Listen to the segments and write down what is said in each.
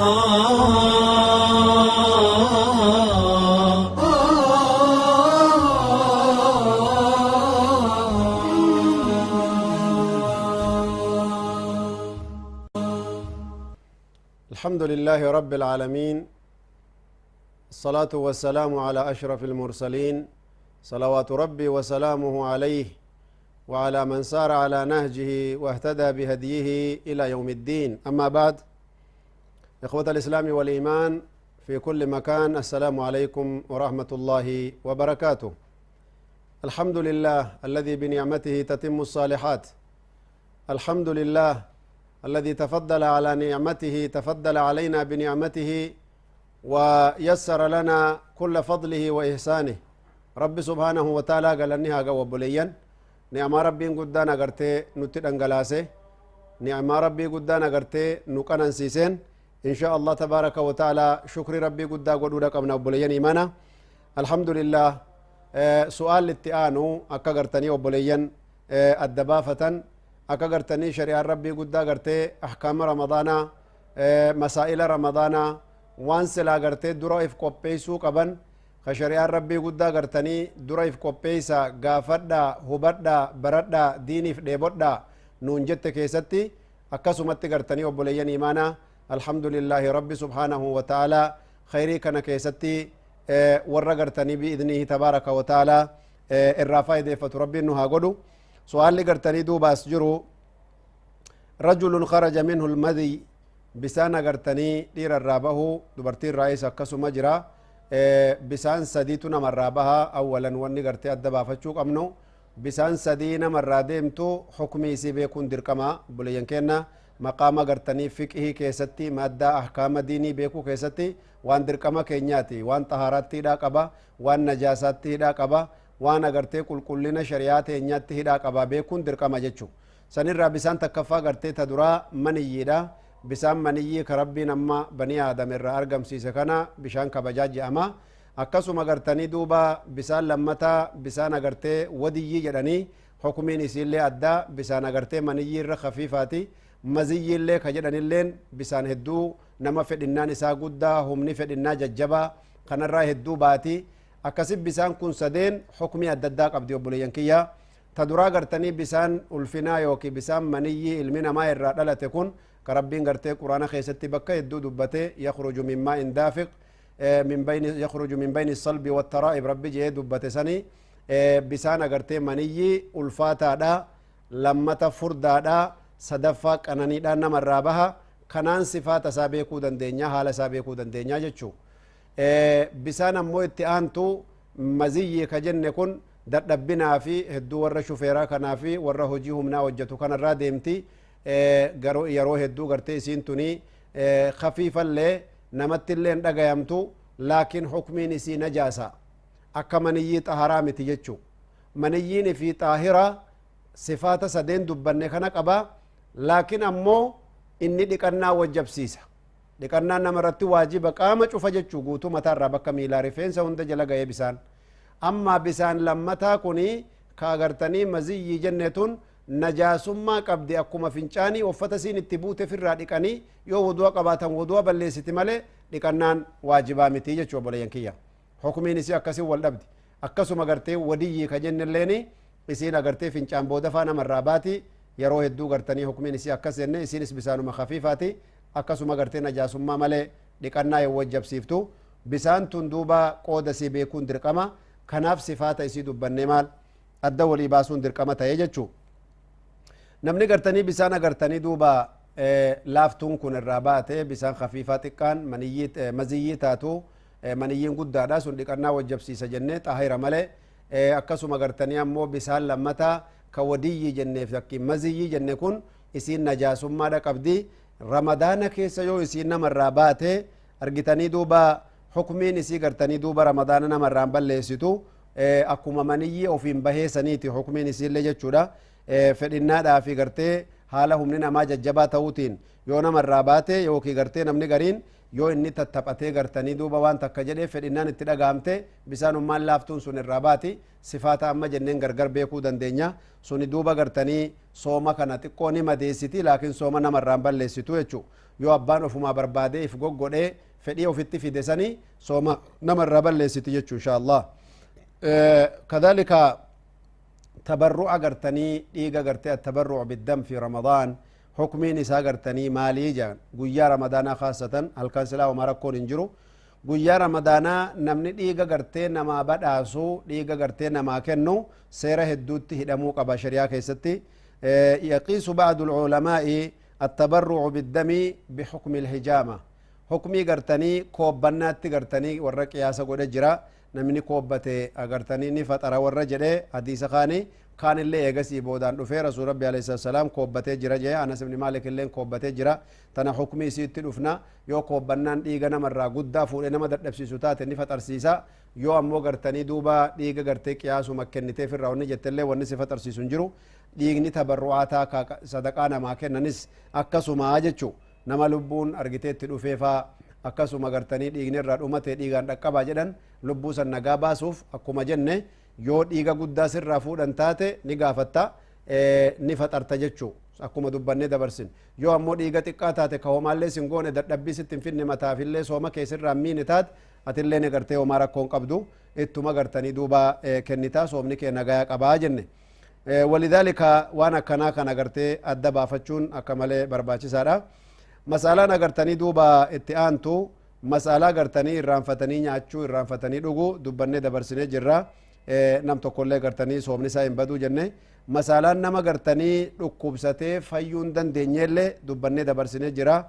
الحمد لله رب العالمين، الصلاة والسلام على أشرف المرسلين، صلوات ربي وسلامه عليه وعلى من سار على نهجه واهتدى بهديه إلى يوم الدين. أما بعد، إخوة الإسلام والإيمان في كل مكان، السلام عليكم ورحمة الله وبركاته. الحمد لله الذي بنعمته تتم الصالحات، الحمد لله الذي تفضل على نعمته، تفضل علينا بنعمته ويسر لنا كل فضله وإحسانه. رب سبحانه وتعالى قال أنها قوى نعم ربي قدانا قرتي نتدنقلاسه، نعم ربي قدانا قرتي نقنن سيسين. إن شاء الله تبارك وتعالى شكر ربي قدا قدودا قبنا وبليا إيمانا. الحمد لله. سؤال الاتئانو أكا قرتني وبليا الدبافة أكا قرتني شريعة ربي قدا قرتي أحكام رمضان، مسائل رمضان، وان سلا قرتي درائف قبيسو قبن خشريعة ربي قدا قرتني درائف قبيسا قافدا هبدا بردا ديني فديبودا نونجت كيستي أكسمت قرتني وبليا إيمانا. الحمد لله رب سبحانه وتعالى خيري كان كيستي، ورا قرتني بإذنه تبارك وتعالى، الرافاي ديفة ربي إنه قدو. سؤال اللي قرتني دوباس جرو رجل خرج منه المذي بسان قرتني دير الرابه دبرتي الرئيس أكسو مجرى، بسان سديتنا مرابها. أولا وني قرتي أدبا فتشوك أمنو بسان سدينا مرادمتو حكمي سيبيكون دركما بلين كنا مقام قرتني فقهي كيستي مادة أحكام ديني بيكو كيستي وان دركما كينياتي وان طهاراتي دا قبا وان نجاساتي دا قبا وان قرتي كل كلنا شريعاتي نياتي دا قبا بيكون دركما جتشو. سنرى بسان تكفى قرتي تدرا منيي دا بسان منيي كربي نما بني آدم الر أرقم سيسكنا بشان كبجاج أما أكسو مقرتني دوبا بسان لمتا بسان قرتي وديي جدني حكمين يسيلي أدى بسان قرتي منيي الر خفيفاتي مزيي اللي كجدني اللين بسان هدو نما فدنا نسا قدا هم نفدنا ججبا خنرا هدو باتي أكسب بسان كن سدين حكمي أدى قبدي وبلينكيا تدرا قرتني بسان ألفنا يوكي بسان منيي المنا ما يرى لا تكون كربين قرتي قرآن خيستي بكا يدو دبتي يخرج من ماء دافق، من بين يخرج من بين الصلب والترائب ربي جي دبتي سني، بسان قرتي منيي ألفاتا دا لما تفردا دا صدفا كناني دا نمر رابها كنان صفات سابقو دندنيا حال سابقو دندنيا جچو. بسان موت أنتو مزيي كجن كن دبنا في هدو ور شوفيرا كنا في ور هجيهم نا وجتو كان رادمتي، غرو يرو هدو غرتي سينتوني، خفيفا لي نمت اللي ندغيمتو لكن حكمي نسي نجاسة أكمنيي طهارة متيجو منيين في طاهرة صفات سدين دبن كنا قبا لكن أمو إني دكنا وجب سيسا دكنا نمرت واجب قامة فجتشو قوتو متى ربك ميلا رفين سهند جلغا يبسان أما بسان لما تاكوني كاغرتني مزي جنتون نجاسما قبدي أكما فنشاني وفتسين التبوت في الرادقاني يو ودوا قباتا ودوا بلسيتي مالي لكنان واجبا متيجة شو بلا ينكيا حكمي نسي أكسي والأبد أكسو مغرتي ودي كجن الليني إسين أغرتي فنشان بودفانا مراباتي يروه الدو غرتني حكمي نسي أكسي إني إسين بسانو مخفيفاتي أكسو مغرتي نجاسما مالي لكنا يوجب سيفتو بسان تندوبا قودسي بيكون درقما كناف صفات إسي دبن مال الدولي باسون درقما تيجتشو نمني قرتني بسان قرتني دوبا، لافتون كن الرابات، بسان خفيفات كان منيت، مزيتاتو، منيين قد دادا سن ديكنا وجب سيسا جنة طاهرة مالي، أكسو مغرتني أمو بسان لمتا كودي جنة فكي مزيي جنة كن إسين نجاسو ما دا قبدي رمضان كيسا يو إسين نمر رابات، أرغتني دوبا حكمين إسي قرتني دوبا رمضان نمر رامبال ليسيتو، أكوما منيي أو فين بهي سنيتي حكمين إسين لجتشودا، فإننا دا في قرتي Haala humni namaa jajjabaa ta'uutiin yoo namarraa baate yookiin gartee namni gariin yoo inni tattaphatee gartanii duuba waan takka jedhee fedhinnaan itti dhagahamte bisaanummaan laaftuun sun irraa baati. Sifaata amma jenneen gargar beekuu dandeenya. Suni duuba gartanii sooma kana xiqqoo ni madeessiti, laakiin sooma namarraan balleessitu jechuu. Yoo abbaan ofumaa barbaadee if goggodhee fedhii ofitti fide sanii sooma namarraa balleessiti jechuu, insha Allah. Kadhalika tabarru'a gartanii dhiiga gartee attabarru'u biddam fi Ramadaan, hukmiin isaa gartanii maalii jedhan? Guyyaa Ramadaanaa, khaasatan halkan silaa homaa rakkoon hin jiru. Guyyaa Ramadaanaa namni dhiiga gartee namaa badhaasu, dhiiga gartee namaa kennu, seera hedduutti hidhamuu qaba shari'aa keessatti. يقيس بعض العلماء التبرع بالدم بحكم الحجامة. حكمي غرتني كوبنات غرتني ورا قياسا قد جرا. Namni koobbate agartanii ni faxara warra jedhe hadiisa kaani kaan illee eegasii boodaan dhufee Rasuul Rabbi alayhi salaam koobbatee jira jee. Anas ibni Maalik illeen koobbatee jira. Tana hukmii isiitti dhufna. Yoo koobbannaan dhiiga namarraa guddaa fuudhee nama dadhabsiisu taate ni faxarsiisa. Yoo ammoo gartanii duuba dhiiga gartee qiyaasuma kenniteef irraa wanni jettellee wanni si faxarsiisu hin jiru. Dhiigni tabarru'aataa sadaqaa namaa kennanis akkasumaa jechu. Nama lubbuun argiteetti dhufeefaa akkasuma gartanii dhiigni irraa dhumate dhiigaan dhaqqabaa jedhan, lubbuu san nagaa baasuuf akkuma jenne yoo dhiiga guddaa sirraa fuudhan taate ni gaafatta, ni faxarta jechuu akkuma dubbannee dabarsin. Yoo ammoo dhiiga xiqqaa taate ka homaallee sin goone, dadhabbii sitti hin finne, mataafillee sooma kee sirraa miine taate, atillee ni gartee homaa rakkoon qabdu, ittuma gartanii duuba kennitaa, soomni kee nagayaa qabaa jenne. Walidhalika waan akkanaa kan agartee adda baafachuun akka malee barbaachisaadha. Mas'alaan agartanii duuba itti aantu mas'alaa gartanii irraanfatanii nyaachuu, irraanfatanii dhuguu dubbannee dabarsinee jirra. Nam tokkollee gartanii soomni isaa hin baduu jenne. Mas'alaan nama gartanii dhukkubsatee fayyuu hin dandeenyeellee dubbannee dabarsinee jira.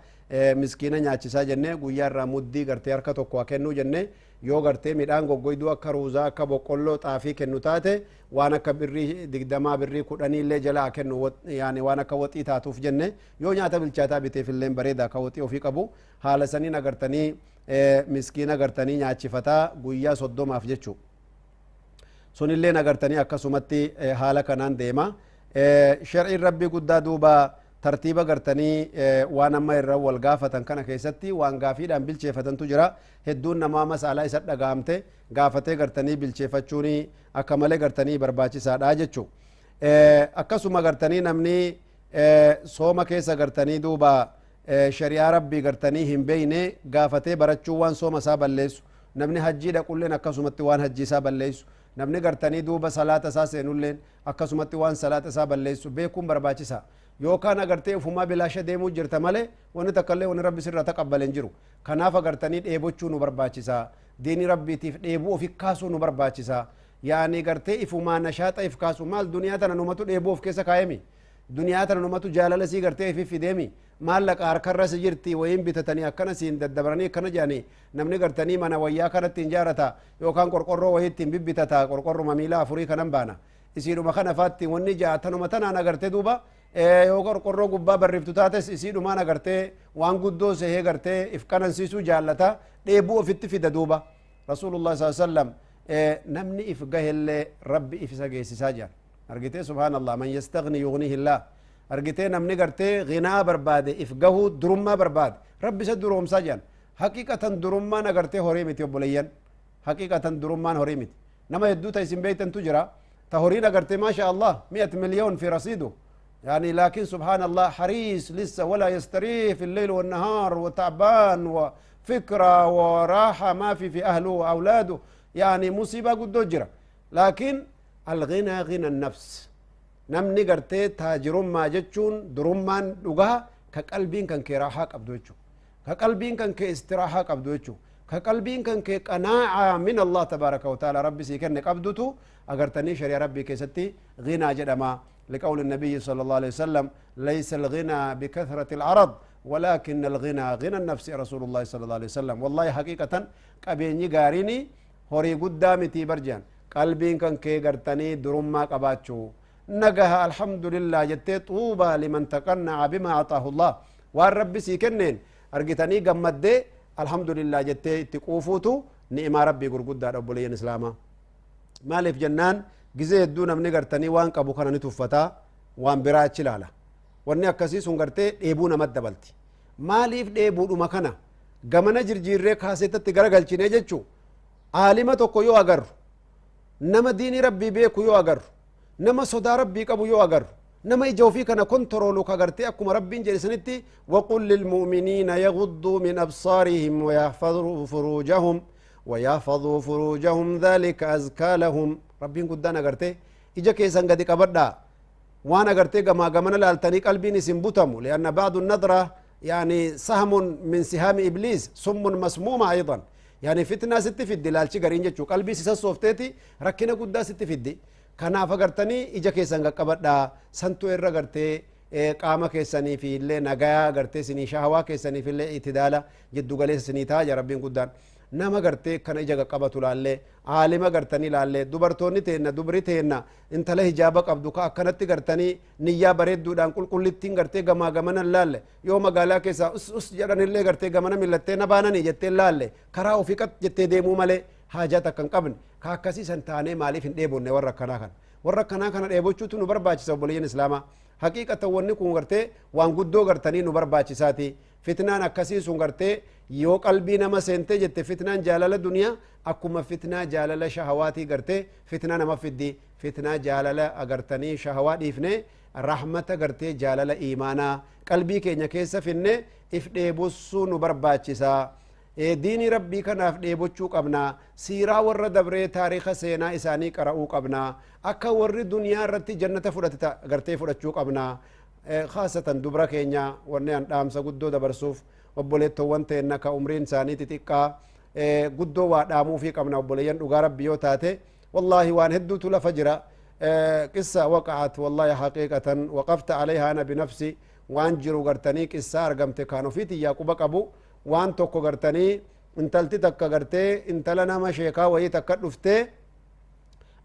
Miskiina nyaachisaa jenne, guyyaa irraa muddii gartee harka tokko haa kennuu jenne. Yoo gartee midhaan goggoyduu akka ruuzaa, akka boqqolloo, xaafii kennu taate, waan akka birrii 20, birrii 10 illee jala haa kennu, yaani waan akka waxii taatuuf jenne. Yoo nyaata bilchaataa biteef illee bareeda, akka waxii ofii qabu. Haala saniin agartanii miskiina gartanii nyaachifataa guyyaa 30f jechuu. Sunilleen agartanii akkasumatti haala kanaan deema. Shar'iin Rabbii guddaa duuba tartiiba gartanii waan amma irra wal gaafatan kana keessatti waan gaafiidhaan bilcheeffatantu jira. Hedduun namaa masaalaa isa dhagaamte gaafatee gartanii bilcheeffachuun akka malee gartanii barbaachisaadha jechuu. Akkasuma gartanii namni sooma keessa gartanii duuba shari'aa Rabbii gartanii hin beeyne gaafatee barachuu waan sooma isaa balleessu. Namni hajjii dhaqulleen akkasumatti waan hajjii isaa balleessu. Namni gartanii duuba salaata isaa seenulleen akkasumatti waan salaata isaa balleessu beekuun barbaachisa. Yookaan agartee ufumaa bilaasha deemuu jirta malee wanni takkallee wanni Rabbi sirraa taqabbale hin jiru. Kanaaf agartanii dheebochuu nu barbaachisa. Diinii Rabbiitiif dheebuu ofi kaasuu nu barbaachisa. Yaani gartee ifumaa nashaaxa if kaasu. Maal, duniyaa tana numatu dheebuu of keessa kaayemi, duniyaa tana numatu jaalala sii gartee ifi fideemi. Maallaqa harkarra si jirti wayiin bitatanii akkana siin daddabaranii akkana jedhanii namni gartanii mana wayyaa kanatti hin jaarata yookaan qorqorroo wayii ittiin bibbitata. Qorqorruma miila afurii kanan baana isiidhuma kana faatti wanni ja'a tanuma tanaan agartee duuba yoo qorqorroo gubbaa barriftu taates isiidhumaan agartee waan guddoo sehee gartee if qanansiisuu jaallata, dheebuu ofitti fida. Duuba Rasuulullah saa sallam namni if gahellee Rabbi if isa geessisaa jedhan. Argitee, subhaanallah, من يستغن يغنه الله. Argitee, namni gartee ghinaa barbaade, if gahuu, durummaa barbaade, Rabbi isa duroomsaa jedhan. Haqiqatan durummaan agartee horii miti, obboleeyyan. Haqiqatan durummaan horii miti. Nama hedduu ta isin beeytantu jira ta horiin agartee maasha Allah 100 مليون في رصيده يعني، لكن سبحان الله حريص لسه ولا يستريح في الليل والنهار وتعبان وفكرة وراحة ما في في أهله وأولاده، يعني مصيبة قد جرى. لكن الغنى غنى النفس. Namni gartee taajirummaa jechuun, durummaan dhugaa ka qalbiin kan kee raahaa qabdu jechuu, ka qalbiin kan kee istiraahaa qabdu jechuu, ka qalbiin kan kee qanaacaa من الله تبارك وتعالى Rabbi sii kenne qabdutu agartanii shari'a Rabbii keessatti ghinaa jedhama. لقول النبي صلى الله عليه وسلم: ليس الغنى بكثرة العرض ولكن الغنى غنى النفس. رسول الله صلى الله عليه وسلم، والله حقيقة qabeenyi gaarini horii guddaa miti barjan. Qalbiin kan kee gartanii durummaa qabaachuu nagaha, alhamdulillah jettee, طوبى لمن تقنع بما أعطاه الله. Waan Rabbi sii kenneen argitanii gammaddee alhamdulillah jettee itti quufuutu ni'imaa Rabbii gurguddaadha, obboleeyyan islaamaa. Maaliif jennaan, gizee hedduu namni gartanii waan qabu kana ni tuffataa, waan biraa achi ilaala. Wanni akkasii sun gartee dheebuu namat dabalti. Maaliif dheebuudhuma kana gamana jirjiirree kaaseetatti garagalchine jechuu? Aalima tokko yoo agarru, nama diinii Rabbii beeku yoo agarru, nama sodaa Rabbii qabu yoo agarru, nama ija ofii kana kontoroolu ka gartee akkuma Rabbiin jedhe sanitti, وقل للمؤمنين يغضوا من أبصارهم ويحفظوا فروجهم ذلك أزكى لهم. Rabbiin guddaan agartee ija keessan gadi qabadhaa, waan agartee gamaa gamana laaltanii qalbiin isin butamu. لأن بعض النظرة يعني سهم من سهام إبليس، سم مسمومة أيضا، يعني فتنة sitti fiddi laalchi gariin jechuu. Qalbii si sassoofteeti rakkina guddaa sitti fiddi. Kanaaf agartanii ija keessan qaqqabadhaa, santu irra gartee qaama keessanii fi illee nagayaa gartee sinii, shahawaa keessaniif illee itidaala jiddu galeessa sinii ta'a ja Rabbiin guddaan. Nama gartee kana ija qaqqabatu laallee, aalima gartanii laallee, dubartoonni teenna, dubri teenna, intala hijaaba qabdu ka akkanatti gartanii niyyaa bareedduudhaan qulqullittiin gartee gamaa gamana laalle, yoo magaalaa keessaa us us jedhanillee gartee gamana millattee na baananii jettee laalle, karaa ofii qat jettee deemuu malee haajaa takka hin qabne, ka akkasii san taanee maaliif hin dheebonne? Warra akkanaa kana dheebochuutu nu barbaachisa, obboleeyyan Islaamaa. Haqiiqatan wanni kun gartee waan guddoo gartanii nu barbaachisaati. Fitnaan akkasii sun gartee yoo qalbii nama seentee jette, fitnaan jaalala duniyaa akkuma fitnaa jaalala shahawaatii gartee fitnaa nama fiddi. Fitnaa jaalala agartanii shahawaa dhiifne, rahmata gartee jaalala iimaanaa qalbii keenya keessa finne if dheebossuu nu barbaachisa. Diinii Rabbii kanaaf dheebochuu qabna. Siiraa warra dabree, taariika seenaa isaanii qara'uu qabna. Akka warri duniyaa irratti jannata fudhate gartee fudhachuu qabna. Khaasatan dubra keenya wanni an dhaamsa guddoo dabarsuuf, obboleettowwan teenna ka umriin isaanii xixiqqaa guddoo waa dhaamuufii qabna, obboleeyyan. Dhugaa Rabbi yoo taate, wallaahi waan hedduutu lafa jira. قصة وقعت والله حقيقة وقفت عليها أنا بنفسي. Waan jiru gartanii qissaa argamte kaan ofiiti yaaquba qabu waan tokko gartanii, intalti takka gartee intala nama sheekaa wayii takka dhuftee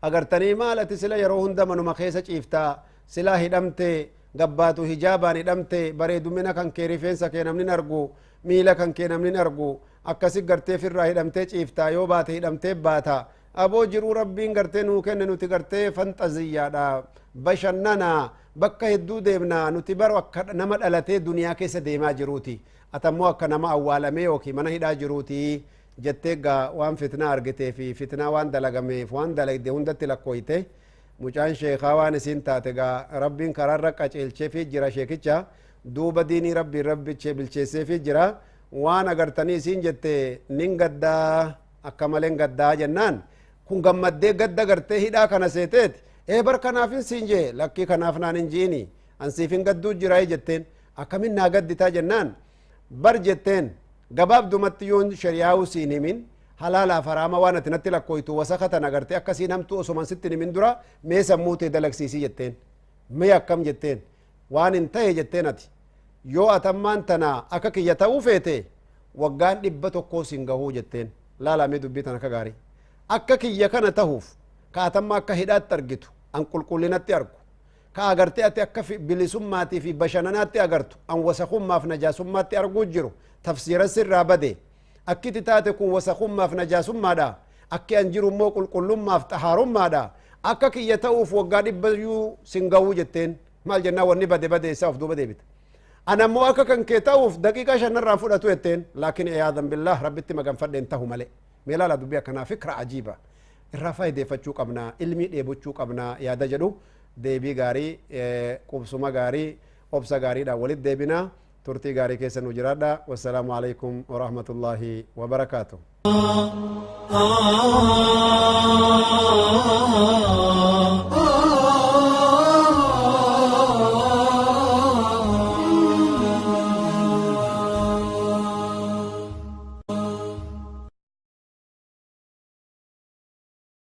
agartanii, maal ati sila yeroo hunda manuma keessa ciiftaa, silaa hidhamte gabbaatu, hijaabaan hidhamte, bareedumina kan kee, rifeensa kee namni argu, miila kan kee namni argu, akkasi gartee firraa hidhamtee ciiftaa, yoo baate hidhamtee baata. Aboo, jiruu Rabbiin gartee nuu kenne nuti gartee fanxaziyyaadha, bashannana, bakka hedduu deemna. Nuti baro akka nama dhalatee duniyaa keessa deemaa jiruuti, atammoo akka nama awwaalamee yookiin mana hidhaa jiruuti jettee. Gaa waan fitnaa argitee fi fitnaa waan dalagameef waan dalagde hundatti lakkooyte. Mucaan sheekaa waan isiin taate gaa Rabbiin karaarra qaceelchee fi jira. Sheekicha duuba diinii Rabbiin Rabbichee bilcheessee fi jira. Waan agartanii isiin jette, nin gaddaa, akka maleen gaddaa jennaan, kun gammaddee gadda gartee hidhaa kana seeteeti. Ee, bar kanaafin siin jee. Lakkii, kanaaf naan hin ji'ini, ansiifin gadduu jiraa jetteen. Akkamin naa gadditaa jennaan, bar jetteen, gabaabdumatti yoon shari'aa'uu siin himin, halaalaaf haraama waan ati natti lakkooytu wasaka tan agartee akkasiin hamtuu osoman sitti himin dura mee sammuu tee dalagsiisii jetteen. Mee akkam jetteen. Waan hin ta'e jetteen, ati yoo atammaan tana akka kiyya ta'uu feete waggaan 100 sin gahuu jetteen. Laalamee dubbii tan akka gaarii. Akka kiyya kana tahuuf, ka atamma akka hidhaatti argitu an qulqullinatti argu, ka agartee ati akka bilisummaatii fi bashannanaatti agartu an wasakummaaf najaasummaatti arguu jiru, tafsiira sirraa bade. Akkiti taate kun wasakummaaf najaasummaadha, akki an jiru immoo qulqullummaaf xahaarummaadha. Akka kiyya ta'uuf waggaa 100yyuu sin gahuu jetteen. Maal jennaa, wanni bade bade isaa of duuba deebita. Ana ammoo akka kan kee ta'uuf daqiiqaa 5rraan fudhatu jetteen. Laakiin عياذا بالله, Rabbitti maganfadheen tahu malee. Mee laala dubbii akkanaa, fikra ajiiba irraa faayideeffachuu qabnaa, ilmii dheebochuu qabnaa yaada jedhu. Deebii gaarii, qubsuma gaarii, obsa gaariidhaan walit deebinaa. Turtii gaarii keessa nu jiraadha. والسلام عليكم ورحمة الله وبركاته.